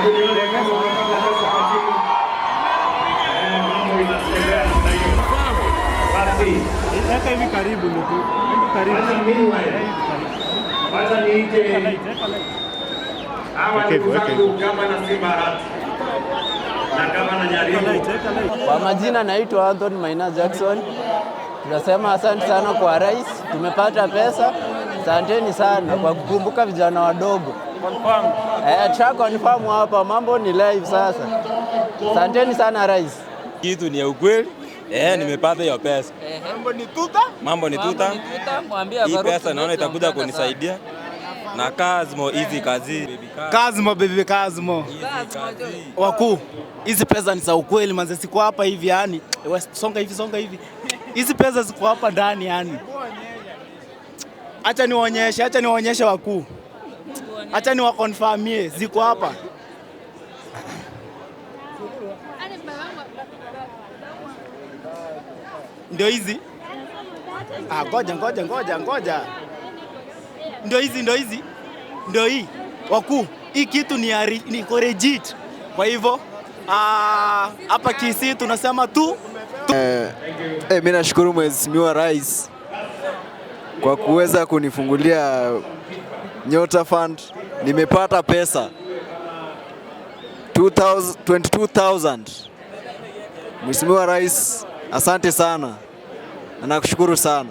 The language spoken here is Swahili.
Hebu nione kama umepata pesa kwa simu. Eh, mambo inatembea namna hiyo. Basi, Weka hivi karibu ndio tu. Hivi karibu. Wacha meanwhile, wacha niite hawa ndugu zangu, gavana Simba Arati na gavana Nyaribo. Kwa majina naitwa Anthony Maina Jackson. Tunasema asante sana kwa rais, tumepata pesa. Asanteni sana kwa kukumbuka vijana wadogo. Eh, tusha confirm hapa, mambo ni live sasa. Asanteni sana rais. Kitu ni ya ukweli. Eh, nimepata hiyo pesa. Mambo ni tuta. Mambo ni tuta. Hii pesa naona itakuja kunisaidia na Kazmo, hizi kazi. Kazmo baby, Kazmo. Wakuu, hizi pesa ni za ukweli manze, siko hapa hivi yani. Songa hivi, songa hivi. Hizi pesa ziko hapa ndani yani. Acha niwaonyeshe, acha niwaonyeshe wakuu. Acha niwaconfirmie ziko hapa. Ndio hizi. Ah, ngoja ngoja ngoja ngoja. Ndio hizi, ndio hizi. Ndio hii. Wakuu, hii kitu ni iko legit. Kwa hivyo hapa Kisii tunasema tu. Mimi nashukuru Mheshimiwa Rais kwa kuweza kunifungulia Nyota Fund. Nimepata pesa 22,000. Mheshimiwa Rais, asante sana na nakushukuru sana.